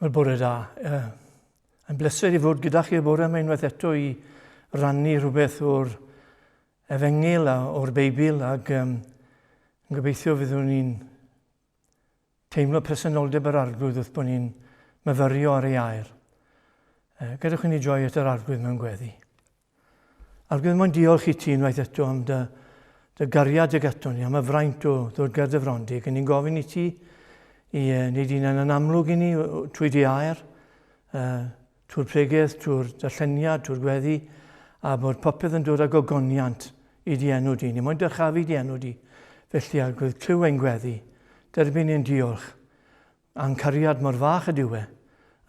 Wel, bore da. Uh, yn bleser i fod gyda chi y bore yma unwaith eto i rannu rhywbeth o'r efengyl a o'r Beibl ac um, yn gobeithio fyddwn ni'n teimlo presenoldeb yr Arglwydd wrth bod ni'n myfyrio ar ei air. Uh, gadewch i ni droi at yr Arglwydd mewn gweddi. Arglwydd, mae'n diolch i ti unwaith eto am dy, dy gariad ag ato ni, am y fraint o ddod ger dy fron di. Ac ni'n gofyn i ti i uh, wneud hunan yn amlwg i ni trwy di air, uh, trwy'r pregeth, trwy'r darlleniad, trwy'r gweddi, a bod popeth yn dod â gogoniant i di enw di. Ni moyn dyrchafu di enw di. Felly, Arglwydd, clyw ein gweddi, derbyn ein diolch, a'n cariad mor fach ydyw e,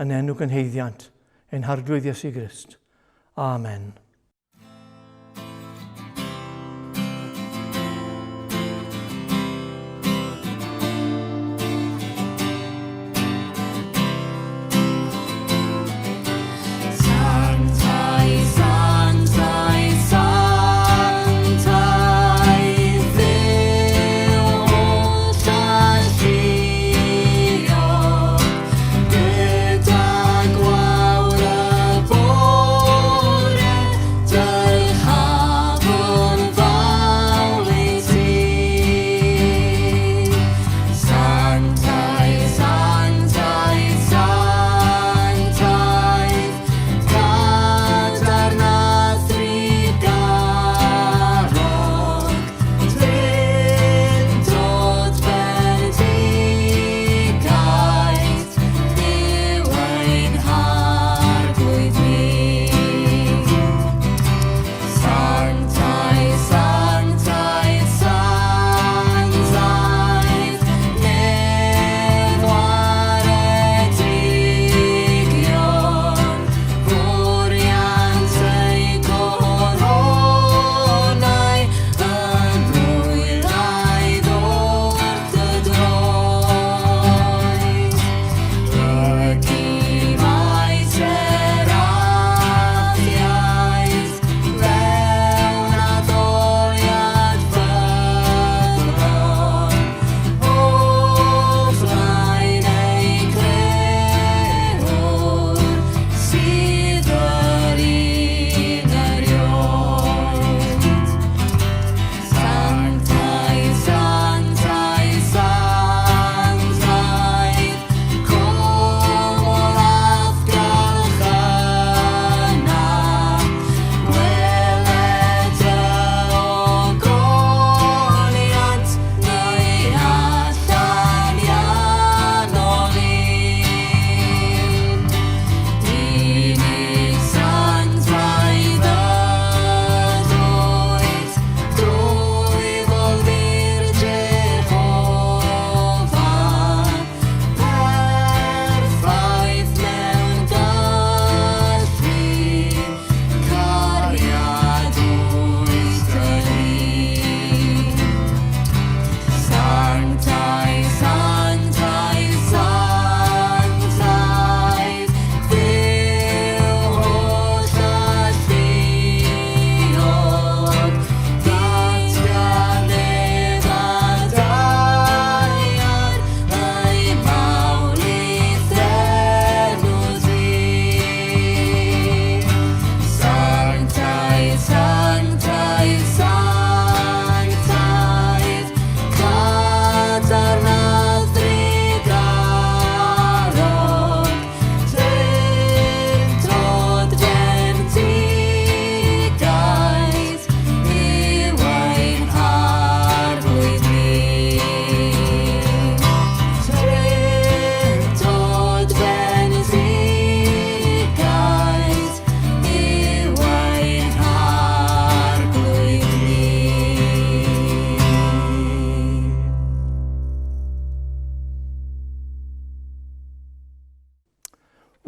yn enw gynheiddiant ein Harglwydd Iesu Grist. Amen.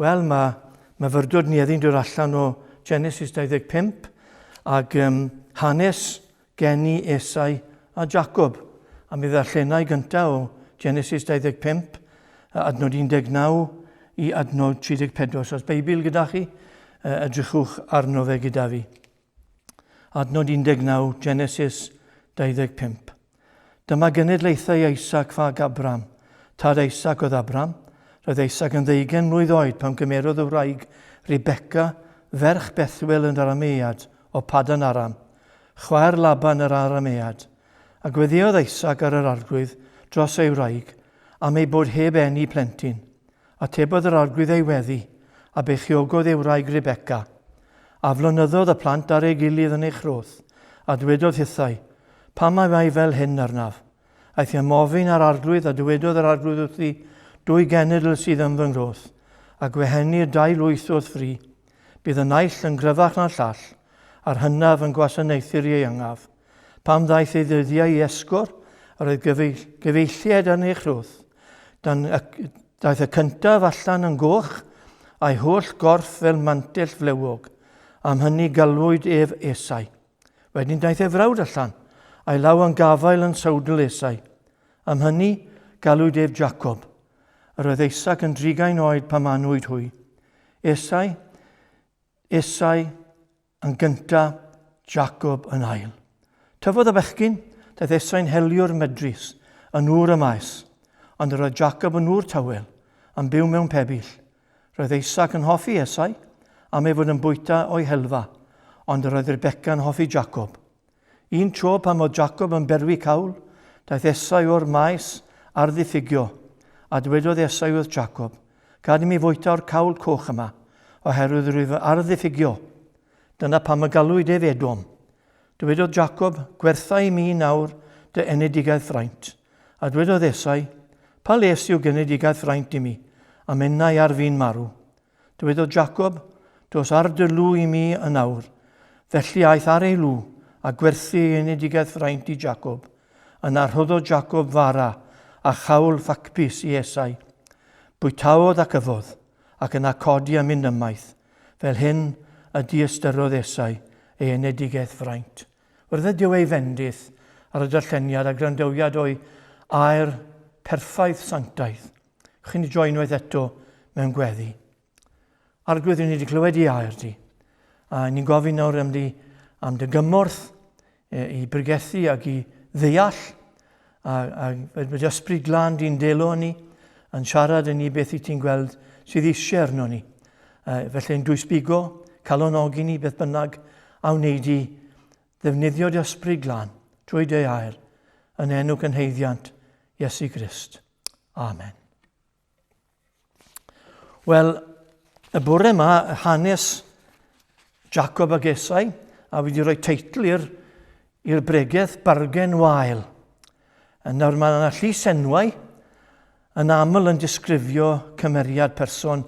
Wel, mae myfyrdod ni heddi'n dod allan o Genesis 25 ac um, hanes geni Esau a Jacob. A mi ddarllenau gyntaf o Genesis 25, adnod 19 i adnod 34. Os oes Beibl gyda chi, edrychwch arno fe gyda fi. Adnod 19, Genesis 25. Dyma genedlaethau Isaac fag Abram. Tad Isaac oedd Abram. Roedd Isaac yn ddeugain mlwydd oed pan gymerodd y wraig Rebecca, ferch Bethuel yn Aramead o Padan Aram, chwaer Laban yr Aramead. A gweddïodd Isaac ar yr Arglwydd dros ei wraig, am ei bod heb eni plentyn. Atebodd yr Arglwydd ei weddi, a beichiogodd ei wraig Rebecca. Aflonyddodd y plant ar ei gilydd yn ei chroth, a dwedodd hithau, Pam mae mae fel hyn arnaf? Aeth i ymofyn â'r Arglwydd, a dywedodd yr Arglwydd wrthi, Dwy genedl sydd yn fy nghroth, a gwehenir dau lwyth o'th fri. Bydd y naill yn gryfach na'r llall, a'r hynaf yn gwasanaethu'r ieuengaf. Pam ddaeth ei ddyddiau i esgor, yr oedd gyfeill, gyfeilliaid yn ei chroth. Dan y, daeth y cyntaf allan yn goch, a'i holl gorff fel mantell flewog. Am hynny galwyd ef Esau. Wedyn daeth ei frawd allan, a'i law yn gafael yn sawdl Esau. Am hynny, galwyd ef Jacob. Yr oedd Isaac yn drigain oed pan manwyd hwy. Esau, Esau yn gynta, Jacob yn ail. Tyfodd y bechgyn, daeth Esau'n heliwr medrus, yn ŵr y maes. Ond yr oedd Jacob yn ŵr tawel, yn byw mewn pebyll. Roedd Isaac yn hoffi Esau am ei fod yn bwyta o'i helfa, ond yr oedd Rebecca yn hoffi Jacob. Un tro pan oedd Jacob yn berwi cawl, daeth Esau o'r maes ar ddiffygio, a dywedodd Esau wrth Jacob, Gad i mi fwyta o'r cawl coch yma, oherwydd rwyf ar ddiffygio. Dyna pam y galwyd ef Edom. Dywedodd Jacob, Gwertha i mi nawr dy enedigaeth fraint. A dwedodd Esau, Pa les yw genedigaeth fraint i mi, a minnau ar fin marw? Dywedodd Jacob, Dos ar dy lw i mi yn awr. Felly aeth ar ei lw, a gwerthu ei enedigaeth fraint i Jacob. Yna rhoddodd Jacob fara a chawl ffacbys i Esau. Bwytaodd ac yfodd, ac yna codi a mynd ymaith. Fel hyn y diystyrodd Esau ei enedigaeth fraint. Wrth Duw ei fendith ar y darlleniad a gwrandawiad o'i air perffaith sanctaidd. Chi'n ni droi unwaith eto mewn gweddi. Arglwydd, ni wedi clywed i air di. A ni'n gofyn nawr am di, am dy gymorth i bregethu ac i ddeall a, a bod ysbryd glân di'n delo ni, yn siarad yn ni beth i ti'n gweld sydd eisiau arno ni. Felly yn dwysbigo, calonogi ni beth bynnag a wneud i ddefnyddio dy ysbryd glân drwy dy air yn enw cynheiddiant Iesu Grist. Amen. Wel, y bore yma, hanes Jacob ag Esau, a wedi rhoi teitl i'r i'r bregeth Bargen Wael. Nawr mae yna llys enwau yn aml yn disgrifio cymeriad person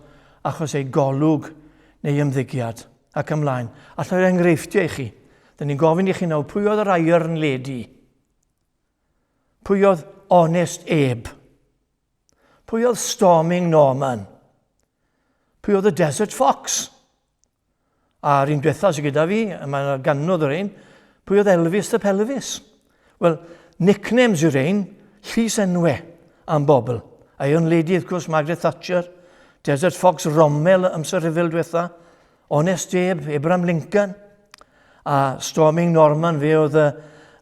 achos ei golwg neu ymddygiad ac ymlaen. Allai'r enghreifftiau i chi. Dyn ni'n gofyn i chi nawr, pwy oedd yr Iron Lady? Pwy oedd Honest Abe? Pwy oedd Storming Norman? Pwy oedd y Desert Fox? A'r un diwetha sydd gyda fi, mae yna gannodd o'r ein, pwy oedd Elvis the Pelvis? Wel, nicknames yw'r ein, llys enwe am bobl. Iron Lady, wrth gwrs, Margaret Thatcher, Desert Fox, Rommel amser rhyfel diwetha, Honest Abe, Abraham Lincoln, a Storming Norman, fe oedd y,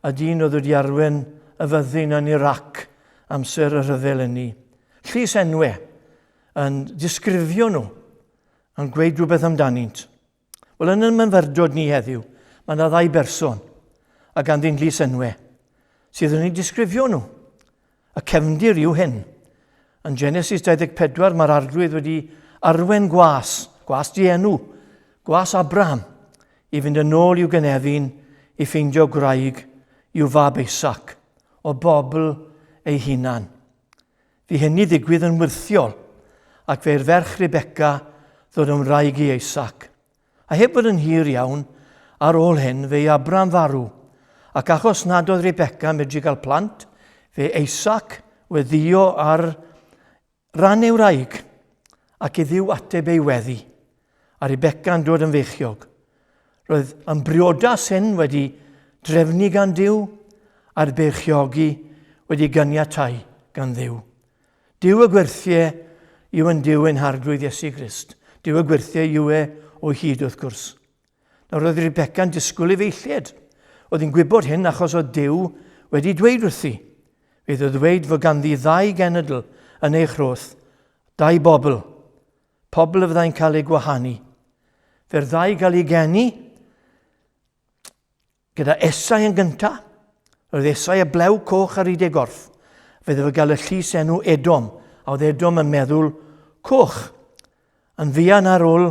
y dyn oedd wedi arwen y fyddin yn Iraq amser y rhyfel ynni. Llys enwe yn disgrifio nhw, yn gweud rhywbeth amdanynt. Wel, yn y myfyrdod ni heddiw, mae yna ddau berson a ganddi'n llys enwe sydd yn eu disgrifio nhw. Y cefndir yw hyn. Yn Genesis 24 mae'r arglwydd wedi arwen gwas, gwas dienw, gwas Abraham, i fynd yn ôl i'w gynefin i ffeindio gwraig i'w fab Isaac o bobl ei hunan. Fi hynny ddigwydd yn wyrthiol, ac fe'r ferch Rebecca ddod yn wraig i Isaac. A heb fod yn hir iawn, ar ôl hyn, fe i Abraham farw, ac achos nad oedd Rebecca yn medru cael plant, fe Isaac weddio ar ran ei wraig, ac i Dduw ateb ei weddi, a Rebecca yn dod yn feichiog. Roedd yn briodas hyn wedi drefnu gan Duw, a'r beichiogi wedi ganiatau gan Dduw. Duw y gwirthie yw yn Duw ein Harglwydd Iesu Grist. Duw y gwirthie yw e o hyd wrth gwrs. Nawr roedd Rebecca'n disgwyl ei feillied. Oedd hi'n gwybod hyn achos oedd Duw wedi dweud wrthi. Fe iddo ddweud fod ganddi ddau genedl yn ei chroth. Dau bobl. Pobl y fyddai'n cael eu gwahanu. Fe'r ddau gael eu geni gyda Esau yn gyntaf. Roedd Esau y blew coch ar hyd ei gorff. Fe ddo fe gael y llys enw Edom, a oedd Edom yn meddwl coch. Yn fuan ar ôl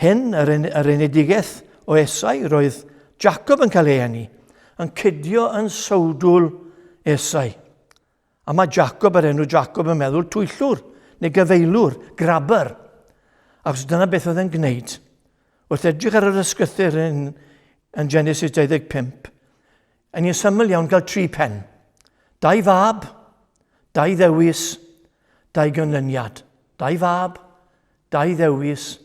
hyn, yr, en, yr enedigaeth o Esau, roedd Jacob yn cael ei eni, yn cydio yn sawdl Esau. A mae Jacob, yr enw Jacob yn meddwl twyllwr, neu gyfeilwr, grabber. Achos dyna beth oedd e'n gwneud. Wrth edrych ar yr ysgrythyr yn, yn Genesis 25, yn i'n syml iawn gael tri pen. Dau fab, dau ddewis, dau ganlyniad. Dau fab, dau ddewis,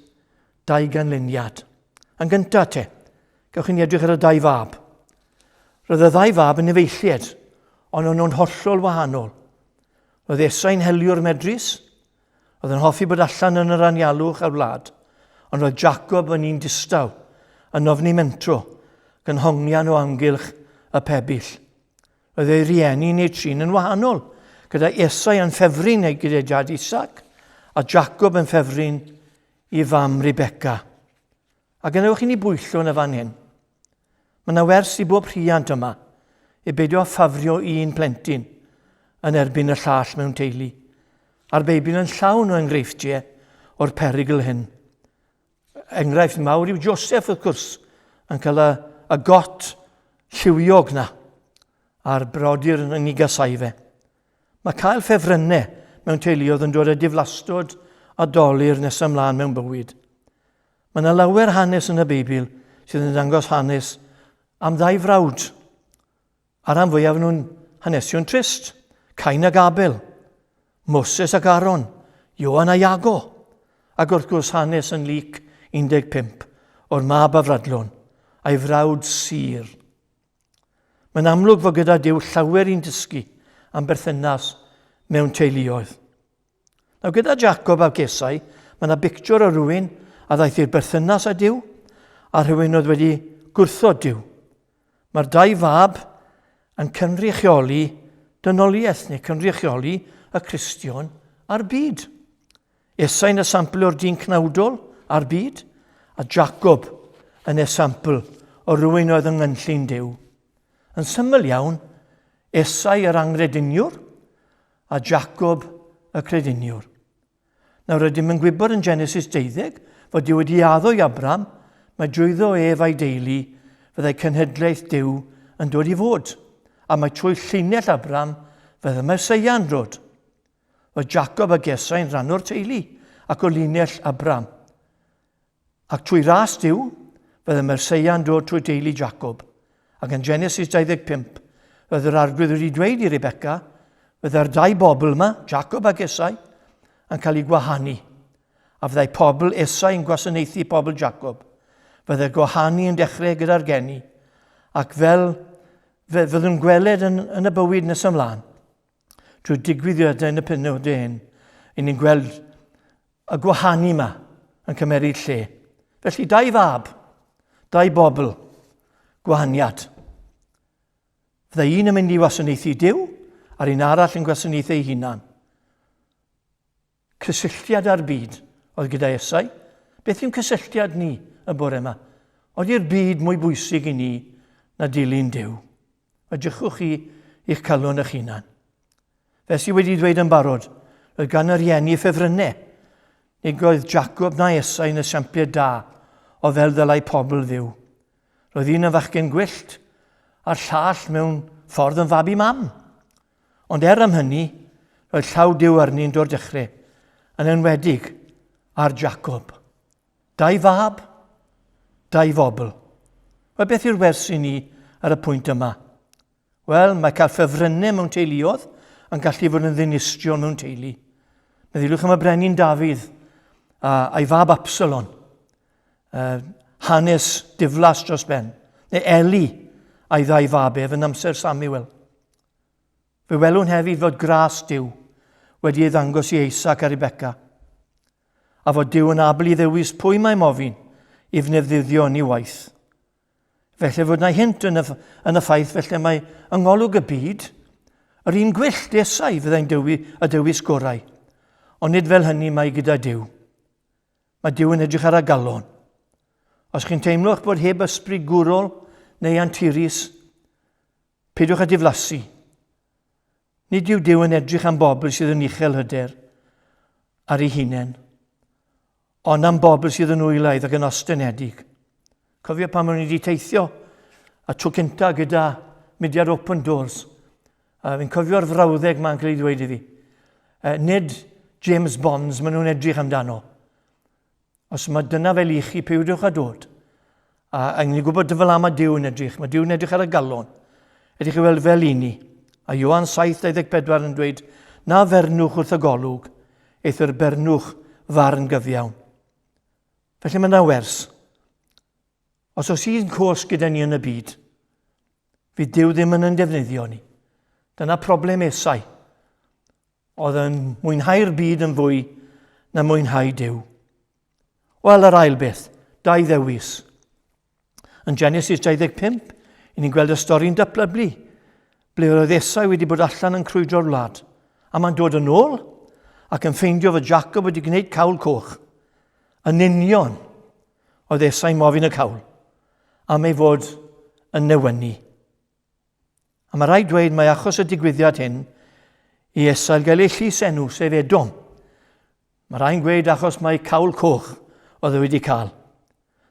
dau ganlyniad. Yn gyntaf te, gewch chi ni edrych ar y dau fab. Roedd y ddau fab yn efeillied, ond o'n nhw'n hollol wahanol. Roedd Esau'n heliwr medrus, oedd yn hoffi bod allan yn yr anialwch a'r wlad, ond roedd Jacob yn un distaw, yn ofni mentro, gan hongian o amgylch y pebyll. Roedd ei rieni'n ei trin yn wahanol, gyda Esau yn ffefryn ei gyda dad Isaac, a Jacob yn ffefryn i fam Rebecca. A gwnewch i ni bwyllo yn y fan hyn. Mae yna wers i bob rhiant yma i beidio â ffafrio un plentyn yn erbyn y llall mewn teulu. A'r Beibl yn llawn o enghreifftiau o'r perygl hyn. Enghraifft mawr yw Joseph, wrth gwrs, yn cael y, y got lliwiog na a'r brodyr yn ei gasau fe. Mae cael ffefrynnau mewn teuluoedd yn dod â diflastod a dolur nes ymlaen mewn bywyd. Mae yna lawer hanes yn y Beibl sydd yn dangos hanes am ddau frawd. A rhan fwyaf nhw'n hanesion trist. Cain ac Abel, Moses ac Aaron, Ioan a Iago, ac wrth gwrs hanes yn Luc 15 o'r mab afradlon a'i frawd Sir. Mae'n amlwg fod gyda Duw llawer i'n dysgu am berthynas mewn teuluoedd. Nawr gyda Jacob ac Esau, mae yna bictiwr o rhywun a ddaeth i'r berthynas â Duw a rhywun oedd wedi gwrthod Duw. Mae'r dau fab yn cynrychioli dynoliaeth neu cynrychioli y Cristion a'r byd. Esau yn esiampl o'r dyn cnawdol a'r byd, a Jacob yn esiampl o rywun oedd yng ngynllun Duw. Yn syml iawn, Esau yr angrediniwr a Jacob y crediniwr. Nawr rydym yn gwybod yn Genesis 12 fod Duw wedi addo i Abraham mae drwyddo ef a'i deulu fyddai cenhedlaeth Duw yn dod i fod, a mae trwy llinell Abraham fydd y Meseia yn dod. Roedd Jacob ac Esau'n rhan o'r teulu ac o linell Abraham. Ac trwy ras Duw, bydd y Merseia'n dod trwy deulu Jacob. Ac yn Genesis 25, roedd yr arglwydd wedi dweud i Rebecca, fydda'r dau bobl yma, Jacob ac Esau, yn cael eu gwahanu. A fyddai pobl Esau yn gwasanaethu pobl Jacob. Fyddai'r gwahanu yn dechrau gyda'r geni, ac fel fe fyddwn gweled yn, yn y bywyd nes ymlaen, trwy digwyddiadau yn y penodau hyn, i ni'n gweld y gwahanu yma yn cymeryd lle. Felly, dau fab, dau bobl, gwahaniad. Fyddai un yn mynd i wasanaethu Duw, a'r un arall yn gwasanaethu ei hunan. Cysylltiad â'r byd oedd gyda Esau. Beth yw'n cysylltiad ni y bore yma? Oeddi'r byd mwy bwysig i ni na dilyn Duw? Edrychwch chi i'ch calon eich hunan. Fe sydd wedi dweud yn barod, roedd gan y rhieni ffefrynnau. Nid oedd Jacob na Esau yn esiampliau da o fel ddylai pobl fyw. Roedd un yn fachgen gwyllt a'r llall mewn ffordd yn fab i mam. Ond er am hynny, roedd llaw Duw arni'n dod dechrau, yn enwedig ar Jacob. Dau fab, dau fobl. Wel, beth yw'r wers i ni ar y pwynt yma? Wel, mae cael ffefrynnau mewn teuluodd yn gallu fod yn ddinistriol mewn teulu. Meddyliwch am y brenin Dafydd a, a'i fab Absalom. Uh, hanes diflas dros ben. Neu Eli a'i ddau fab ef yn amser Samuel. Fe welwn hefyd fod gras Duw wedi ei ddangos i Isaac a Rebecca, a fod Duw yn abl i ddewis pwy mae mofyn i fnefddyddio yn ei waith. Felly fod na hint yn y, yn y ffaith felly mae yng ngolwg y byd, yr un gwyllt Esau fyddai'n dewi, y dewis gorau. Ond nid fel hynny mae gyda Duw. Mae Duw yn edrych ar y galon. Os chi'n teimlo eich bod heb ysbryd gwrol neu anturus, peidiwch â diflasu. Nid yw Duw yn edrych am bobl sydd yn uchel hyder ar ei hunain, ond am bobl sydd yn wylaidd ac yn ostynedig. Cofio pan o'n i wedi teithio a tro cynta gyda mudiad Open Doors. A fi'n cofio'r frawddeg ma'n cael ei ddweud iddi. E, nid James Bonds maen nhw'n edrych amdano. Os mae dyna fel i chi, peidiwch â dod. A, a ni'n gwybod fel am mae Duw yn edrych. Mae Duw yn edrych ar y galon. Edrych i weld fel i ni. A Ioan 7:24 yn dweud, na fernwch wrth y golwg, eithr bernwch farn gyfiawn. Felly mae yna wers. Os oes un cos gyda ni yn y byd, fydd Duw ddim yn yn defnyddio ni. Dyna problem Esau. Oedd yn mwynhau'r byd yn fwy na mwynhau Duw. Wel, yr ail beth, dau ddewis. Yn Genesis 25, i ni'n gweld y stori'n datblygu, ble oedd Esau wedi bod allan yn crwydro'r wlad. A mae'n dod yn ôl ac yn ffeindio fod Jacob wedi gwneud cawl coch. Yn union oedd Esau'n mofyn y cawl, am ei fod yn newynu. A mae rhaid dweud mai achos y digwyddiad hyn i Esau gael ei llys enw, sef Edom. Mae rhai'n gweud achos mai cawl coch oedd e wedi cael.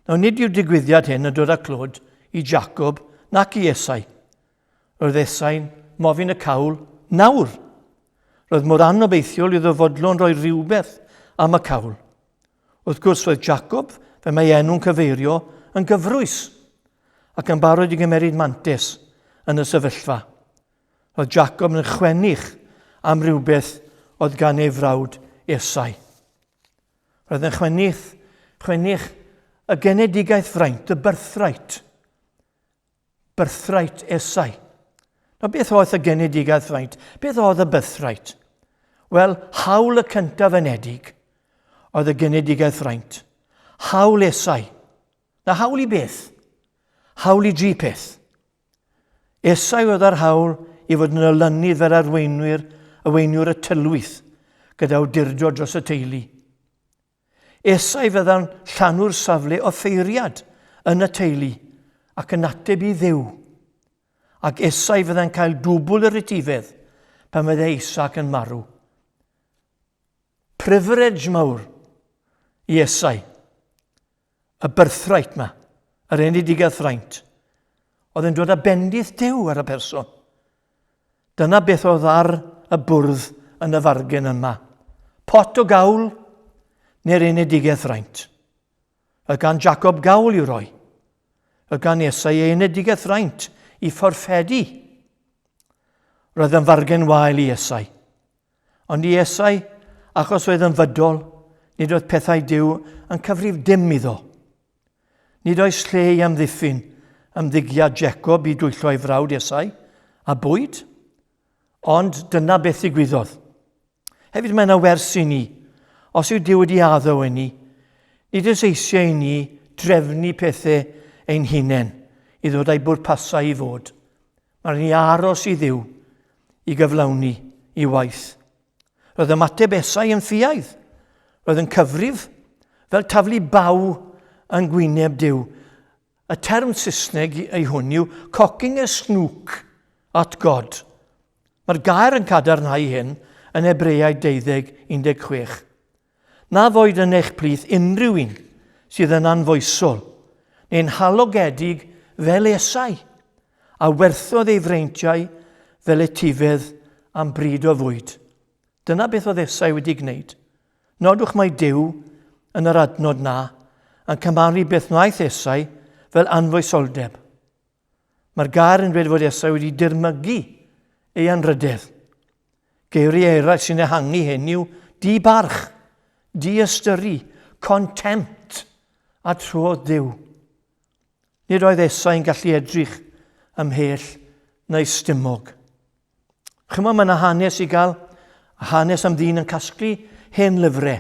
Nawr, nid yw'r digwyddiad hyn yn dod â clod i Jacob nac i Esau. Roedd Esau'n mofyn y cawl nawr. Roedd mor anobeithiol iddo fodlon rhoi rhywbeth am y cawl. Wrth gwrs, roedd Jacob, fel mae enw'n cyfeirio, yn gyfrwys ac yn barod i gymeryd mantes yn y sefyllfa. Roedd Jacob yn chwennych am rywbeth oedd gan ei frawd Esau. Roedd yn chwennych, chwennych y genedigaeth fraint, y birthright, Birthright Esau. Nawr, beth oedd y genedigaeth fraint? Beth oedd y birthright? Wel, hawl y cyntaf enedig oedd y genedigaeth fraint. Hawl Esau. Na hawl i beth? Hawl i dri peth. Esau oedd ar hawl i fod yn olynydd fel arweinwyr, arweiniwr y tylwyth, gyda awdurdod dros y teulu. Esau fydda'n llanw'r safle offeiriad yn y teulu ac yn ateb i Dduw. Ac Esau fydda'n cael dwbl yr etifedd pan fydde Isaac yn marw. Privilege mawr i Esau. Y birthright ma, yr enedigaeth fraint, oedd yn dod â bendith Duw ar y person. Dyna beth oedd ar y bwrdd yn y fargen yma. Pot o gawl neu'r enedigaeth fraint. Oedd gan Jacob gawl i'w roi. Oedd gan Esau ei enedigaeth fraint i fforffedu. Roedd yn fargen wael i Esau. Ond i Esau, achos oedd yn fydol, nid oedd pethau Duw yn cyfrif dim iddo. Nid oes lle i amddiffyn ymddygiad Jacob i dwyllo ei frawd Esau a bwyd, ond dyna beth ddigwyddodd. Hefyd mae yna wers i ni. Os yw Duw wedi addo i ni, nid oes eisiau i ni drefnu pethau ein hunain i ddod â'i bwrpasau i fod. Mae rhaid ni aros i Dduw i gyflawni i waith. Roedd ymateb Esau yn ffiaidd. Roedd yn cyfrif fel taflu baw yn gwyneb Duw. Y term Saesneg ei hwn yw cocking a snook at God. Mae'r gair yn cadarnhau hyn yn Hebreaid 12, 16. Na foed yn eich plith unrhyw un sydd yn anfoesol, neu'n halogedig fel Esau, a werthodd ei freintiau fel etifedd am bryd o fwyd. Dyna beth oedd Esau wedi gwneud. Nodwch mai Duw, yn yr adnod na, yn cymharu beth wnaeth Esau fel anfoesoldeb. Mae'r gair yn dweud fod Esau wedi dirmygu ei anrhydedd. Geiriau eraill sy'n ehangu hyn yw di-barch, di-ystyru, contempt a trodd Duw. Nid oedd Esau yn gallu edrych ymhell na'i stumog. Chymod, mae yna hanes i gael, hanes am ddyn yn casglu hen lyfrau.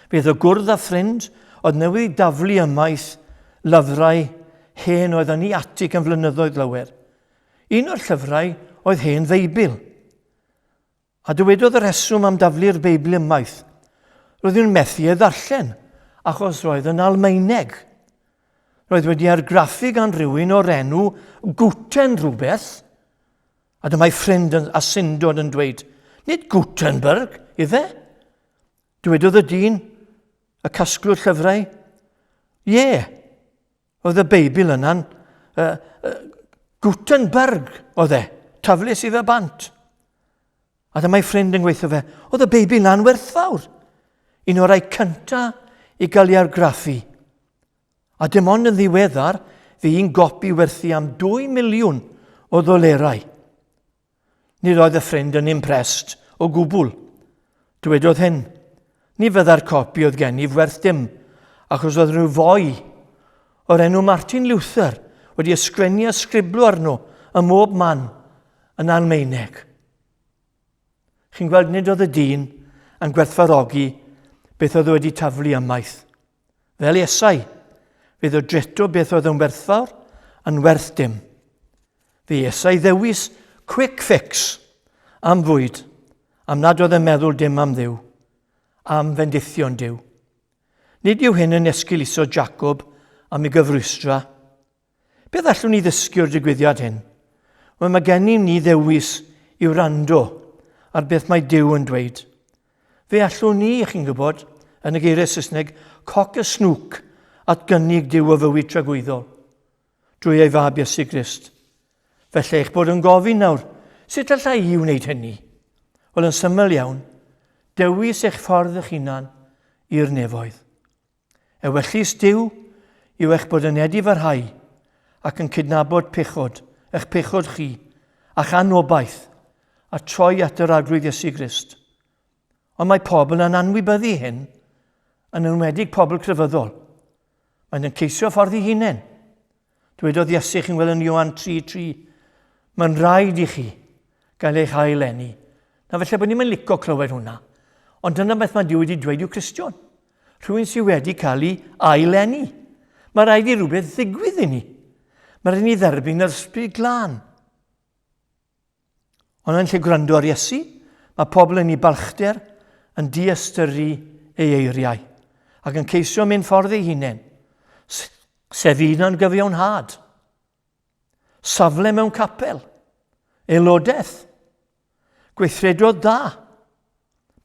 Fe o gwrdd â ffrind oedd newydd daflu ymaith lyfrau hen oedd yn ei atig am flynyddoedd lawer. Un o'r llyfrau oedd hen Feibl. A dywedodd y rheswm am daflu'r Beibl ymaith. Roedd nhw'n methu ei ddarllen, achos roedd yn Almaeneg. Roedd wedi argraffu gan rhywun o'r enw Guten rhywbeth, a dyma'i ffrind yn, a syndod yn dweud, nid Gutenberg, ife? Dywedodd y dyn, y casglwr llyfrau, ie, Oedd y Beibl yna'n Gutenberg oedd e, taflus i fe bant. A dyma'i ffrind yn gweithio fe, oedd y Beibl yna'n werthfawr. Un o'r rhai cynta i gael ei argraffu. A dim ond yn ddiweddar, fe un gopi werthu am 2 miliwn o ddolerau. Nid oedd y ffrind yn impressed o gwbl. Dywedodd hyn, Ni fydda'r copi oedd gennyf werth dim, achos oedd rhyw foi o'r enw Martin Luther wedi ysgrifennu a sgriblo arno ym mhob man yn Almaeneg. Chi'n gweld, nid oedd y dyn yn gwerthfawrogi beth oedd wedi taflu ymaith. Fel Esau, fe ddodreto beth oedd yn werthfawr yn werth dim. Fe Esau ddewis quick fix am fwyd, am nad oedd yn meddwl dim am Dduw, am fendithion Duw. Nid yw hyn yn esgeuluso Jacob am ei gyfrwystra. Beth allwn ni ddysgu o'r digwyddiad hyn? Wel, mae gennym ni ddewis i wrando ar beth mae Duw yn dweud. Fe allwn ni, chi'n gwybod, yn y geiriau Saesneg, coc y snwc at gynnig Duw o fywyd tragwyddol drwy ei fab Iesu Grist. Felly eich bod yn gofyn nawr, sut allai i wneud hynny? Wel, yn syml iawn, dewis eich ffordd eich hunan i'r nefoedd. Ewyllys Duw yw eich bod yn edifarhau ac yn cydnabod pechod, eich pechod chi, a'ch anobaith, a troi at yr Arglwydd Iesu Grist. Ond mae pobl yn anwybyddu hyn, yn enwedig pobl crefyddol. Mae'n yn ceisio ffordd i hunain. Dwedodd Iesu, chi'n gweld yn Ioan 3:3, mae'n rhaid i chi gael eich ail eni. Na felly bod ni'n mynd licio clywed hwnna. Ond dyna beth mae Duw wedi dweud i'w Cristion. Rhywun sydd wedi cael ei ail eni. Mae rhaid i rhywbeth ddigwydd i ni. Mae rhaid i ni dderbyn yr ysbryd glân. Ond yn lle gwrando ar Iesu, mae pobl yn ei balchder yn diystyru ei eiriau ac yn ceisio mynd ffordd ei hunain, sef un o'n gyfiawnhad. Safle mewn capel, aelodaeth, gweithredodd da,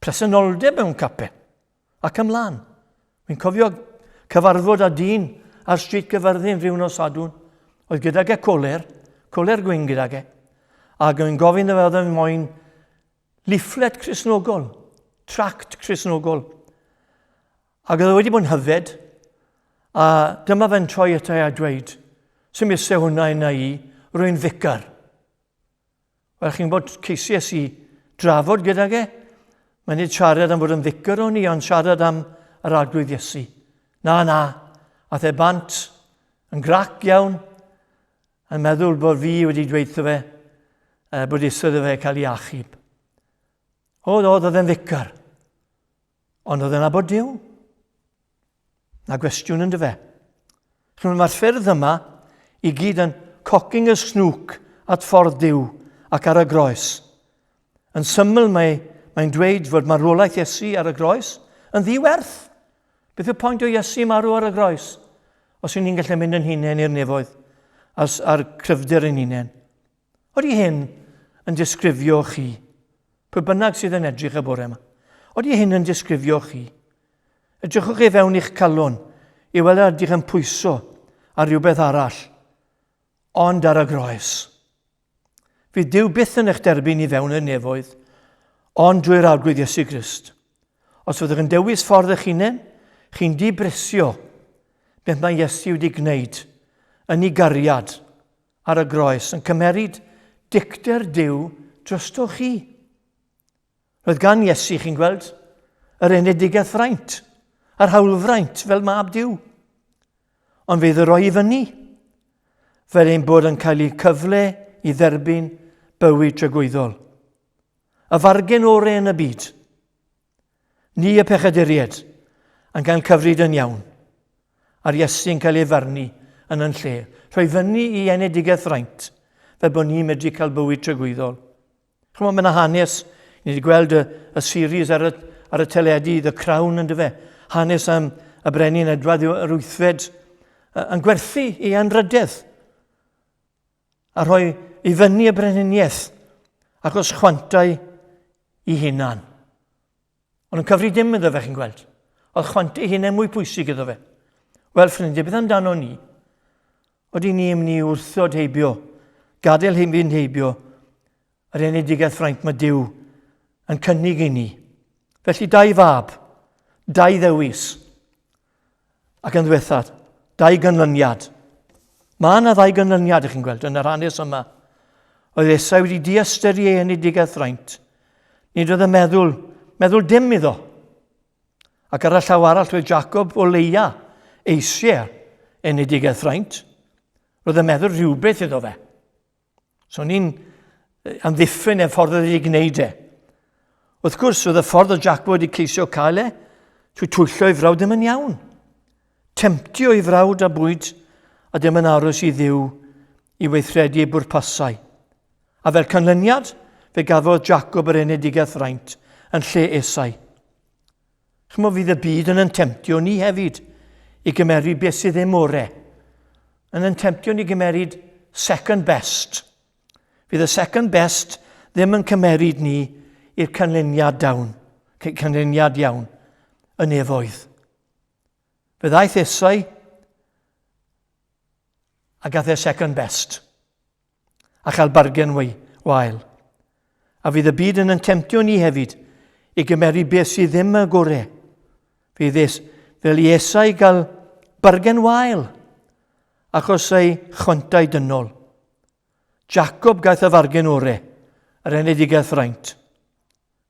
presenoldeb mewn capel, ac ymlaen. Fi'n cofio cyfarfod â dyn ar Street Gyfyrddin rhyw nos Sadwrn, oedd gydag e coler, coler gwyn gydag e, ac yn gofyn iddo fe oedd e'n moyn leaflet Cristnogol, tract Cristnogol. Ac oedd e wedi bod yn hyfed, a dyma fe'n troi ato a dweud, sy'n isie hwnna yna i, rwy'n ficar. Wel, chi'n bod ceisiais i drafod gydag e. Mae'n nid siarad am fod yn ficer o'n i, ond siarad am yr arglwydd Iesu. Na, na. Ath e bant yn grac iawn, yn meddwl bod fi wedi dweud fe bod eisiau iddo fe cael ei achub. O, oedd, oedd e'n ficer. Ond oedd e'n nabod Duw. Na gwestiwn yn dyfe. Chymryd mae'r ffyrdd yma i gyd yn cocking y snook at ffordd Duw ac ar y groes. Yn syml mae, mae'n dweud fod marwolaeth Iesu ar y groes yn ddiwerth. Beth yw'r pwynt o Iesu marw ar y groes? Os y'n ni'n gallu mynd yn hunain i'r nefoedd a'r cryfder yn hunain. Oeddi hyn yn disgrifio chi? Pwy bynnag sydd yn edrych y bore yma. Oeddi hyn yn disgrifio chi? Edrychwch i fewn i'ch calon i weld a ydych yn pwyso ar rhywbeth arall, ond ar y groes. Fydd Duw byth yn eich derbyn i fewn y nefoedd, ond drwy'r Arglwydd Iesu Grist. Os fyddwch yn dewis ffordd eich hunain, chi'n dibrisio beth mae Iesu wedi gwneud yn ei gariad ar y groes yn cymeryd dicter Duw drostoch chi. Roedd gan Iesu, chi'n gweld, yr enedigaeth fraint, a'r hawlfraint fel mab Duw. Ond fe ddyroi i fyny, fel ein bod yn cael ei cyfle i dderbyn bywyd tragwyddol. Y fargen orau yn y byd. Ni y pechaduriaid yn cael cyfrid yn iawn, a'r Iesu yn cael ei farnu yn yn lle, rhoi fyny i enedigaeth fraint, fel bod ni'n medru cael bywyd tragwyddol. Chymod, mae yna hanes Ni wedi gweld y, y series ar y, ar y teledu, The Crown, yn dyfe. Hanes am y brenin Edward yr wythfed yn gwerthu ei anrhydedd a rhoi i fyny y brenhiniaeth achos chwantau i hunan. Ond yn cyfri dim iddo fe, chi'n gweld. Oedd chwantau ei hunan mwy pwysig iddo fe. Wel, ffrindiau, beth amdano ni? Oeddi ni yn mynd i wrthod heibio, gadael hyn fynd heibio, yr enedigaeth fraint mae Duw yn cynnig i ni. Felly dau fab, dau ddewis, ac yn ddiwethaf, dau ganlyniad. Mae yna ddau ganlyniad, ych chi'n gweld, yn yr hanes yma. Oedd Esau wedi diystyru ei enedigaeth fraint. Nid oedd yn meddwl, meddwl dim iddo. Ac ar y llaw arall roedd Jacob o leia eisiau enedigaeth fraint. Roedd yn meddwl rhywbeth iddo fe. So ni'n amddiffyn e'r ffordd oedd wedi gwneud e. Wrth gwrs, oedd y ffordd o Jacob wedi ceisio cael e, trwy twyllo ei frawd ddim yn iawn. Temtio ei frawd a bwyd a dim yn aros i ddiw i weithredu ei bwrpasau. A fel canlyniad, fe gafodd Jacob yr enedigaeth fraint yn lle Esau. Chymod, fydd y byd yn yn temtio ni hefyd i gymeryd beth sydd ddim ore. Yn yn temtio ni gymeryd second best. Fydd y second best ddim yn cymeryd ni i'r canlyniad dawn, canlyniad iawn, y nefoedd. Fe ddaeth Esau a gath e second best. A chael bargen wael. A fydd y byd yn yn temtio ni hefyd i gymeru beth sydd ddim y gore. Fydd es, fel i Esau gael bargen wael achos ei chwantau dynol. Jacob gaeth y fargen ore, yr enedigaeth fraint.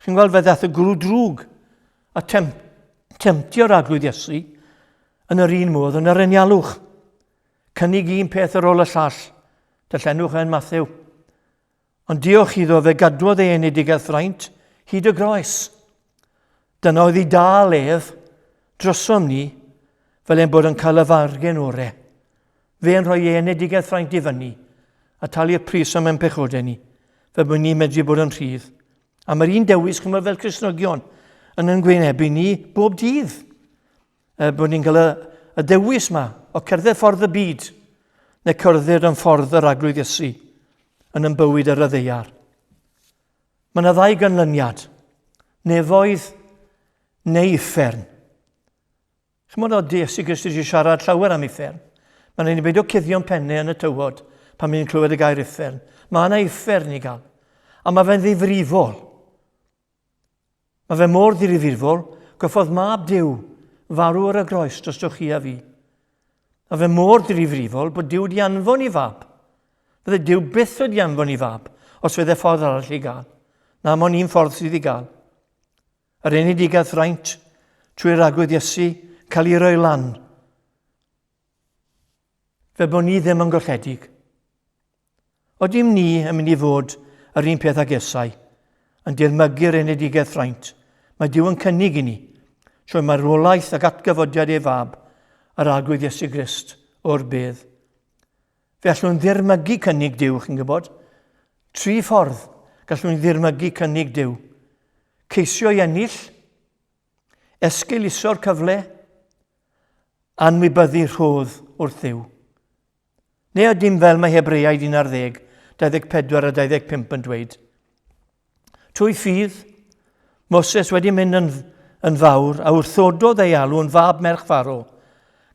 Chi'n gweld fe ddaeth y gwrw drwg a tem, temtio'r arglwydd Iesu yn yr un modd yn yr enialwch. Cynnig un peth ar ôl y llall. Darllenwch yn Matthew. Ond diolch iddo fe gadwodd ei enedigaeth fraint hyd y groes. Dyna oedd ei dal ef drosom ni fel ein bod yn cael y fargen ore. Fe yn rhoi ei enedigaeth fraint i fyny a talu y pris am ein pechodau ni, fel bod ni'n medru bod yn rhydd. A mae'r un dewis, chymod, fel Cristnogion, yn yn gwynebu ni bob dydd. E, bod ni'n cael y, y dewis yma o cerdded ffordd y byd neu cerdded yn ffordd yr Arglwydd Iesu yn yn bywyd ar y ddeiar. Mae yna ddau ganlyniad, nefoedd neu uffern. Chymod, oedd Iesu Grist wedi siarad llawer am uffern. Mae'n rhaid i beidio cuddio'n pennau yn y tywod pan ni'n clywed y gair uffern. Mae yna uffern i gael. A mae fe'n ddifrifol. Mae fe mor ddifrifol, goffodd mab Duw farw ar y groes drostoch chi a fi. Mae fe mor ddifrifol bod Duw wedi anfon i fab. Fydde Duw byth wedi anfon i fab os fydde ffordd arall i gael. Na, mae'n un ffordd sydd i gael. Yr enedigaeth fraint trwy'r Arglwydd Iesu cael ei roi lan. Fe bod ni ddim yn golledig. Oeddim ni yn mynd i fod yr un peth ag Esau, yn dirmygu'r enedigaeth fraint mae Duw yn cynnig i ni, trwy marwolaeth ac atgyfodiad ei fab, yr Arglwydd Iesu Grist, o'r bedd. Fe allwn ddirmygu cynnig Duw, chi'n gwybod. Tri ffordd gallwn ddirmygu cynnig Duw. Ceisio i ennill, esgeuluso'r cyfle, anwybyddu rhodd wrth Dduw. Neu ydym fel mae Hebreaid 11, 24 a 25 yn dweud. Trwy ffydd, Moses wedi mynd yn, yn fawr a wrthododd ei alw yn fab merch Pharo,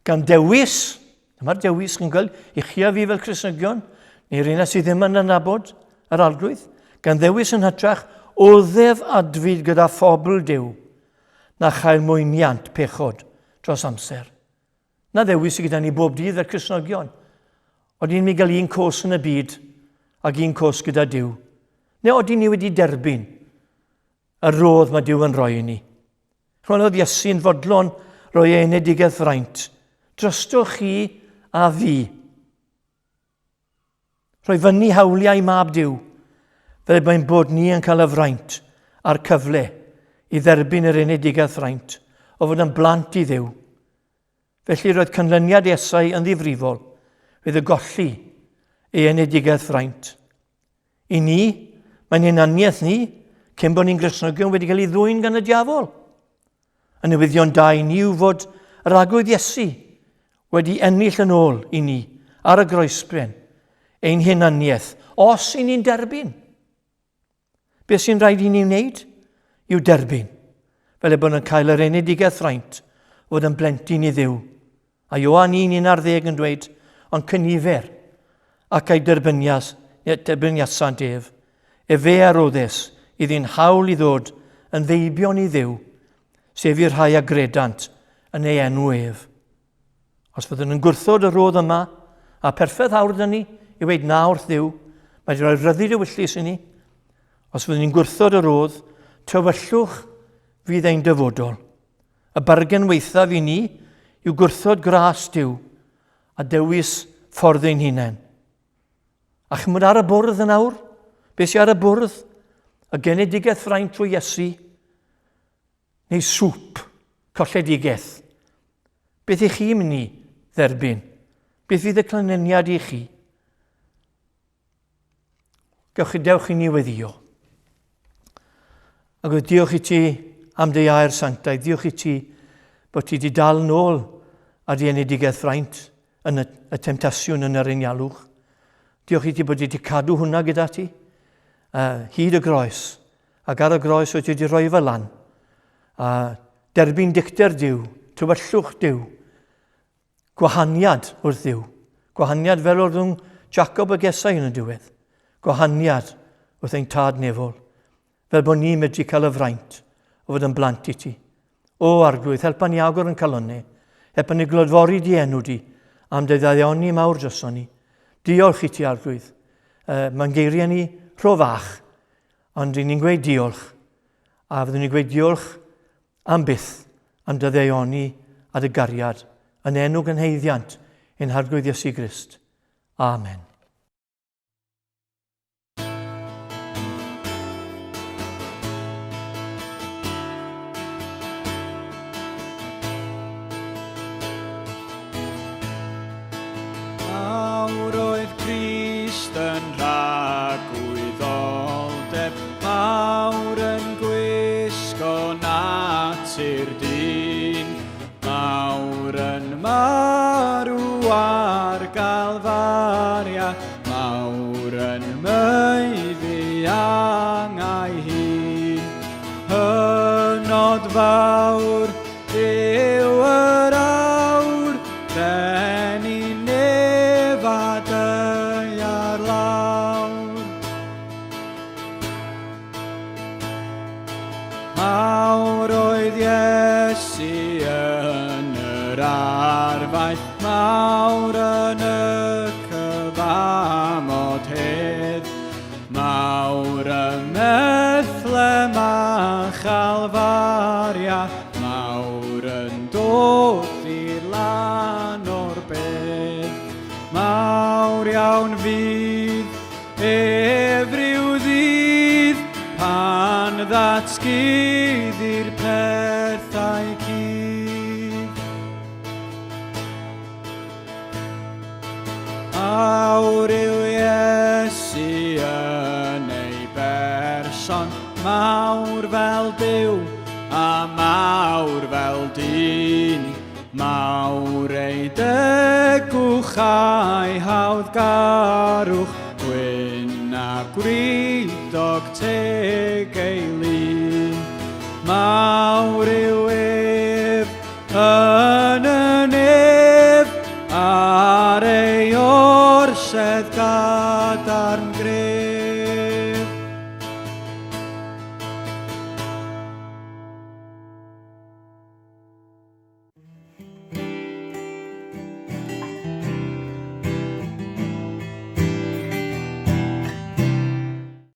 gan dewis, dyma'r dewis chi'n gweld, i chi a fi fel Cristnogion, neu'r un sydd ddim yn adnabod yr arglwydd, gan ddewis yn hytrach oddef adfyd gyda phobl Duw, na chael mwyniant pechod dros amser. Na ddewis sydd gyda ni bob dydd fel Cristnogion. Oedden ni'n gael un cos yn y byd ac un cos gyda Duw. Neu oedden ni wedi derbyn y rodd mae Duw yn rhoi i ni. Chymod oedd Iesu'n fodlon rhoi ei enedigaeth fraint drostoch chi a fi. Rhoi fyny hawliau mab Duw, fel mae'n bod ni yn cael y fraint a'r cyfle i dderbyn yr enedigaeth fraint o fod yn blant i Dduw. Felly roedd canlyniad Esau yn ddifrifol, fydd y golli ei enedigaeth fraint. I ni, mae'n hunaniaeth ni, cyn bod ni'n Gristnogion wedi cael ei ddwyn gan y diafol. Y newyddion da i ni yw fod yr Arglwydd Iesu wedi ennill yn ôl i ni ar y groesbren ein hunaniaeth, os i ni'n derbyn. Beth sy'n rhaid i ni wneud yw derbyn, fel y bod yn cael yr enedigaeth fraint fod yn blentyn i Dduw. A Ioan 1:11 yn dweud, ond cynifer ac a'i derbynias, derbyniasant ef, efe a roddes iddi'n hawl i ddod yn feibion i Dduw, sef i'r rhai a gredant yn ei enw ef. Os fyddwn yn gwrthod y rhodd yma, a perffaith awr dyn ni i weid na wrth Dduw, mae wedi rhoi rhyddid ewyllys i ni. Os fyddwn ni'n gwrthod y rhodd, tywyllwch fydd ein dyfodol. Y bargen weithaf i ni yw gwrthod gras Duw a dewis ffordd ein hunain. A chymryd ar y bwrdd yn awr? Beth sy'n ar y bwrdd? Y genedigaeth fraint trwy Iesu, neu sŵp colledigaeth. Beth ych chi'n mynd i dderbyn? Beth fydd y canlyniad i chi? Gewch chi dewch i ni weddio. Ac oedd diolch i ti am dy air sanctaidd. Diolch i ti bod ti wedi dal nôl ar dy enedigaeth fraint yn y, y temtasiwn yn yr enialwch. Diolch i ti bod ti wedi cadw hwnna gyda ti hyd y groes. Ac ar y groes wyt ti wedi rhoi fe lan. A derbyn dicter Duw, tywyllwch Duw, gwahaniad wrth Dduw. Gwahaniad fel oedd rhwng Jacob a Gesau yn y diwedd. Gwahaniad wrth ein tad nefol. Fel bod ni'n medru cael y fraint o fod yn blant i ti. O Arglwydd, helpa ni agor yn calonnau. Helpa ni glodfori di enw di am dy ddaioni mawr droson ni. Diolch i ti, Arglwydd. Uh, Mae'n geiriau ni rho fach, Ond ry'n ni'n gweud diolch, a fyddwn ni'n gweud diolch am byth am dy ddaioni a dy gariad, yn enw gynhaeddiant ein Harglwydd Iesu Grist. Amen. Mawr oedd Crist yn rhagwyddoldeb, mawr yn gwisgo natur dyn, mawr yn marw ar Galfaria, mawr yn maeddu angau hun. Hynod fawr Yw yr awr, brenin nef a daear lawr. Mawr oedd Iesu yn yr arfaeth, mawr yn y cyfamod hedd. Mawr ym Methlem a Chalfaria, mawr yn dod i lan o'r bedd. Mawr iawn fydd ef ryw ddydd pan ddatguddir pethau cudd. Mawr yw Iesu yn ei berson, mawr fel Duw a mawr fel dyn. Mawr ei degwch a'i hawddgarwch, gwyn a gwridog teg ei lun. Mawr yw ef Yn y nef, ar ei orsedd gadarn gref.